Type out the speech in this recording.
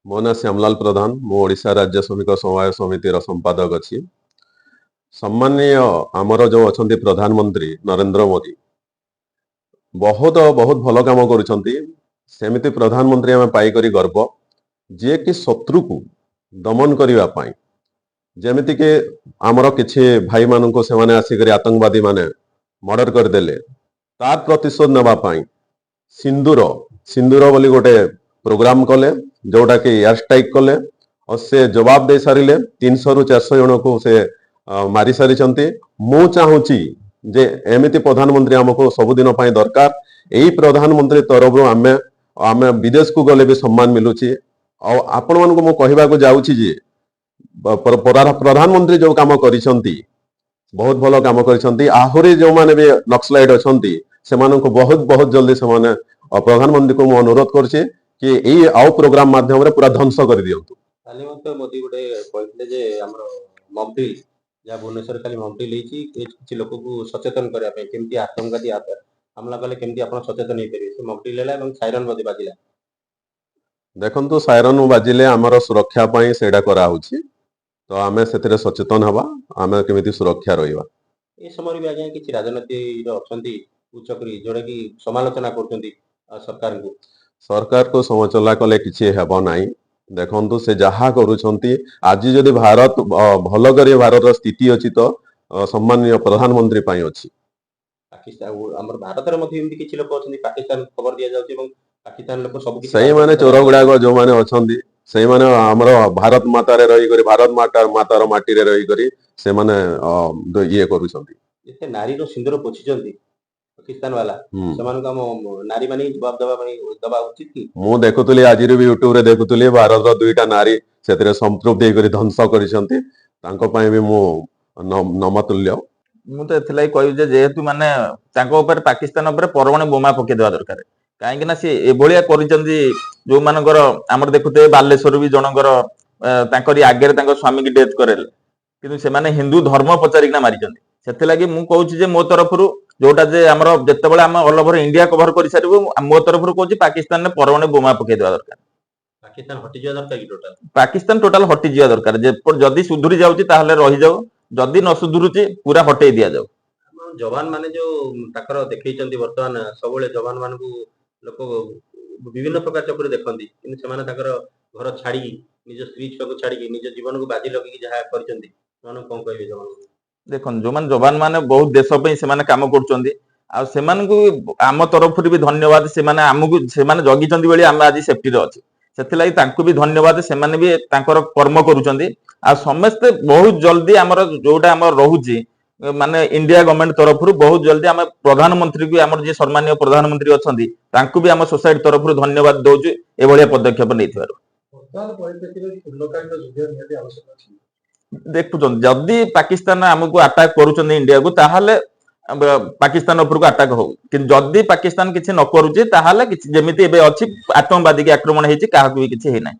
ମୋ ନାଁ ଶ୍ୟାମଲାଲ ପ୍ରଧାନ। ମୁଁ ଓଡ଼ିଶା ରାଜ୍ୟ ଶ୍ରମିକ ସମବାୟ ସମିତିର ସମ୍ପାଦକ ଅଛି। ସମ୍ମାନୀୟ ଆମର ଯୋଉ ଅଛନ୍ତି ପ୍ରଧାନମନ୍ତ୍ରୀ ନରେନ୍ଦ୍ର ମୋଦି, ବହୁତ ବହୁତ ଭଲ କାମ କରୁଛନ୍ତି। ସେମିତି ପ୍ରଧାନମନ୍ତ୍ରୀ ଆମେ ପାଇକରି ଗର୍ବ, ଯିଏକି ଶତ୍ରୁକୁ ଦମନ କରିବା ପାଇଁ, ଯେମିତିକି ଆମର କିଛି ଭାଇମାନଙ୍କୁ ସେମାନେ ଆସିକରି ଆତଙ୍କବାଦୀ ମାନେ ମର୍ଡର କରିଦେଲେ, ତାର ପ୍ରତିଶୋଧ ନେବା ପାଇଁ ସିନ୍ଦୁର ସିନ୍ଦୁର ବୋଲି ଗୋଟେ ପ୍ରୋଗ୍ରାମ କଲେ, ଯୋଉଟା କି ଏୟାର ଷ୍ଟ୍ରାଇକ୍ କଲେ ଆଉ ସେ ଜବାବ ଦେଇ ସାରିଲେ। 300ରୁ 400 ଜଣକୁ ସେ ମାରି ସାରିଛନ୍ତି। ମୁଁ ଚାହୁଁଛି ଯେ ଏମିତି ପ୍ରଧାନମନ୍ତ୍ରୀ ଆମକୁ ସବୁଦିନ ପାଇଁ ଦରକାର। ଏଇ ପ୍ରଧାନମନ୍ତ୍ରୀ ତରଫରୁ ଆମେ ବିଦେଶକୁ ଗଲେ ବି ସମ୍ମାନ ମିଳୁଛି। ଆଉ ଆପଣମାନଙ୍କୁ ମୁଁ କହିବାକୁ ଯାଉଛି ଯେ ପ୍ରଧାନମନ୍ତ୍ରୀ ଯୋଉ କାମ କରିଛନ୍ତି, ବହୁତ ଭଲ କାମ କରିଛନ୍ତି। ଆହୁରି ଯୋଉମାନେ ବି ନକ୍ସଲାଇଟ ଅଛନ୍ତି, ସେମାନଙ୍କୁ ବହୁତ ବହୁତ ଜଲ୍ଦି ସେମାନେ ପ୍ରଧାନମନ୍ତ୍ରୀଙ୍କୁ ମୁଁ ଅନୁରୋଧ କରୁଛି କି ଏଇ ଆଉ ପ୍ରୋଗ୍ରାମ ମାଧ୍ୟମରେ ପୁରା ଧ୍ୱଂସ କରିଦିଅନ୍ତୁ। କାଲି ମଧ୍ୟ ମୋଦି ଗୋଟେ କହିଥିଲେ ଯେ ଆମର ମକଡ୍ରିଲ, ଯାହା ଭୁବନେଶ୍ୱରରେ କାଲି ମକଡ୍ରିଲ ହେଇଛି, କିଛି ଲୋକକୁ ସଚେତନ କରିବା ପାଇଁ, କେମିତି ଆତଙ୍କବାଦୀ ହମଲା କଲେ କେମିତି ଆପଣ ସଚେତନ ହେଇପାରିବେ। ସେ ମକଡ୍ରିଲ ହେଲା ଏବଂ ସାଇରନ ମଧ୍ୟ ବାଜିଲା। ଦେଖନ୍ତୁ, ସାଇରନ ବାଜିଲେ ଆମର ସୁରକ୍ଷା ପାଇଁ ସେଇଟା କରାହଉଛି। ତ ଆମେ ସେଥିରେ ସଚେତନ ହବା, ଆମେ କେମିତି ସୁରକ୍ଷା ରହିବା। ଏ ସମୟରେ ବି ଆଜ୍ଞା କିଛି ରାଜନୀତିର ଅଛନ୍ତି ଉଚ୍ଚକରି, ଯୋଉଟା କି ସମାଲୋଚନା କରୁଛନ୍ତି ସରକାରଙ୍କୁ। ସରକାରକୁ ସମାଲୋଚନା କଲେ କିଛି ହେବ ନାହିଁ। ଦେଖନ୍ତୁ, ସେ ଯାହା କରୁଛନ୍ତି, ଆଜି ଯଦି ଭାରତ ଭଲ କରି ଭାରତର ସ୍ଥିତି ଅଛି ତ ସମ୍ମାନୀୟ ପ୍ରଧାନମନ୍ତ୍ରୀ ପାଇଁ ଅଛି। ପାକିସ୍ତାନ, ଆମର ଭାରତରେ ମଧ୍ୟ ଏମିତି କିଛି ଲୋକ ଅଛନ୍ତି, ପାକିସ୍ତାନ ଖବର ଦିଆଯାଉଛି ଏବଂ ପାକିସ୍ତାନ ଲୋକ ସବୁ କିଛି ସେଇମାନେ ଚୋର ଗୁଡାକ ଯୋଉମାନେ ଅଛନ୍ତି, ସେଇମାନେ ଆମର ଭାରତ ମାତାରେ ରହିକରି, ଭାରତ ମାତାର ମାଟିରେ ରହିକରି ସେମାନେ ଇଏ କରୁଛନ୍ତି। ଯେତେ ନାରୀର ସିନ୍ଦୁର ପୋଛିଛନ୍ତି ପାକିସ୍ତାନ ବାଲା, ସେମାନଙ୍କୁ ଆମ ନାରୀ ମାନେ ହିଁ ଜବାବ ଦେବା ପାଇଁ ଦବା ଉଚିତ କି? ମୁଁ ଦେଖୁଥିଲି, ଆଜିର ବି ୟୁଟ୍ୟୁବରେ ଦେଖୁଥିଲି, ଭାରତର ଦୁଇଟା ନାରୀ ସେଥିରେ ସମ୍ପୃକ୍ତି ହେଇକରି ଧ୍ୱଂସ କରିଛନ୍ତି। ତାଙ୍କ ପାଇଁ ବି ମୁଁ ନମତୁଲ୍ୟ। ମୁଁ ତ ଏଥିଲାଗି କହିବି ଯେ ଯେହେତୁ ମାନେ ତାଙ୍କ ଉପରେ, ପାକିସ୍ତାନ ଉପରେ ପରମାଣୁ ବୋମା ପକେଇଦେବା ଦରକାର। କାହିଁକି ନା ସେ ଏଭଳିଆ କରିଛନ୍ତି, ଯୋଉମାନଙ୍କର ଆମର ଦେଖୁଥିବେ ବାଲେଶ୍ୱର ବି ଜଣଙ୍କର ତାଙ୍କରି ଆଗରେ ତାଙ୍କ ସ୍ୱାମୀକି ଡେଥ୍ କରେଇଲେ, କିନ୍ତୁ ସେମାନେ ହିନ୍ଦୁ ଧର୍ମ ପଚାରିକିନା ମାରିଛନ୍ତି। ସେଥିଲାଗି ମୁଁ କହୁଛି ଯେ ମୋ ତରଫରୁ ଯୋଉଟା ଯେ ଆମର ଯେତେବେଳେ ଆମେ ଅଲ ଓଭର ଇଣ୍ଡିଆ କଭର କରିସାରିବୁ, ମୋ ତରଫରୁ କହୁଛି, ପାକିସ୍ତାନରେ ପରମାଣୁ ବୋମା ପକେଇଦେବା ଦରକାର। ପାକିସ୍ତାନ ହଟିଯିବା ଦରକାର କି ଟୋଟାଲ? ପାକିସ୍ତାନ ଟୋଟାଲ ହଟିଯିବା ଦରକାର। ଯେ ଯଦି ସୁଧୁରି ଯାଉଛି ତାହେଲେ ରହିଯାଉ, ଯଦି ନ ସୁଧୁରୁଛି ପୁରା ହଟେଇ ଦିଆଯାଉ। ଆମ ଯବାନ ମାନେ ଯୋଉ ତାଙ୍କର ଦେଖେଇଛନ୍ତି, ବର୍ତ୍ତମାନ ସବୁବେଳେ ଯବାନ ମାନଙ୍କୁ ଲୋକ ବିଭିନ୍ନ ପ୍ରକାର ଚକ୍ଷୁରେ ଦେଖନ୍ତି, କିନ୍ତୁ ସେମାନେ ତାଙ୍କର ଘର ଛାଡିକି, ନିଜ ସ୍ତ୍ରୀ ଛୁଆକୁ ଛାଡିକି, ନିଜ ଜୀବନକୁ ବାଜି ଲଗେଇକି ଯାହା କରିଛନ୍ତି, ସେମାନଙ୍କୁ କଣ କହିବେ ଯବାନ? ଦେଖନ୍ତୁ, ଯୋଉମାନେ ଯବାନ ମାନେ ବହୁତ ଦେଶ ପାଇଁ ସେମାନେ କାମ କରୁଛନ୍ତି ଆଉ ସେମାନଙ୍କୁ ଆମ ତରଫରୁ ବି ଧନ୍ୟବାଦ। ସେମାନେ ଆମକୁ, ସେମାନେ ଜଗିଛନ୍ତି ବୋଲି ଆମେ ଆଜି ସେଫ୍ଟିରେ ଅଛୁ। ସେଥିଲାଗି ତାଙ୍କୁ ବି ଧନ୍ୟବାଦ। ସେମାନେ ବି ତାଙ୍କର କର୍ମ କରୁଛନ୍ତି। ଆଉ ସମସ୍ତେ ବହୁତ ଜଲ୍ଦି ଆମର ଯୋଉଟା ଆମର ରହୁଛି, ମାନେ ଇଣ୍ଡିଆ ଗଭର୍ଣ୍ଣମେଣ୍ଟ ତରଫରୁ ବହୁତ ଜଲ୍ଦି ଆମେ ପ୍ରଧାନମନ୍ତ୍ରୀକୁ, ଆମର ଯିଏ ସମ୍ମାନୀୟ ପ୍ରଧାନମନ୍ତ୍ରୀ ଅଛନ୍ତି, ତାଙ୍କୁ ବି ଆମ ସୋସାଇଟି ତରଫରୁ ଧନ୍ୟବାଦ ଦଉଛୁ ଏଭଳିଆ ପଦକ୍ଷେପ ନେଇଥିବାରୁ। ବର୍ତ୍ତମାନ ପରିପ୍ରେକ୍ଷୀରେ ପୂର୍ଣ୍ଣକାଳୀନ ଯୁଦ୍ଧ ନିହାତି ଆବଶ୍ୟକ ଅଛି? ଦେଖୁଛନ୍ତି, ଯଦି ପାକିସ୍ତାନ ଆମକୁ ଆଟାକ୍ କରୁଛନ୍ତି ଇଣ୍ଡିଆକୁ, ତାହେଲେ ପାକିସ୍ତାନ ଉପରକୁ ଆଟାକ୍ ହଉ। କିନ୍ତୁ ଯଦି ପାକିସ୍ତାନ କିଛି ନ କରୁଛି, ତାହେଲେ କିଛି ଯେମିତି ଏବେ ଅଛି, ଆତଙ୍କବାଦୀକି ଆକ୍ରମଣ ହେଇଛି, କାହାକୁ ବି କିଛି ହେଇନାହିଁ।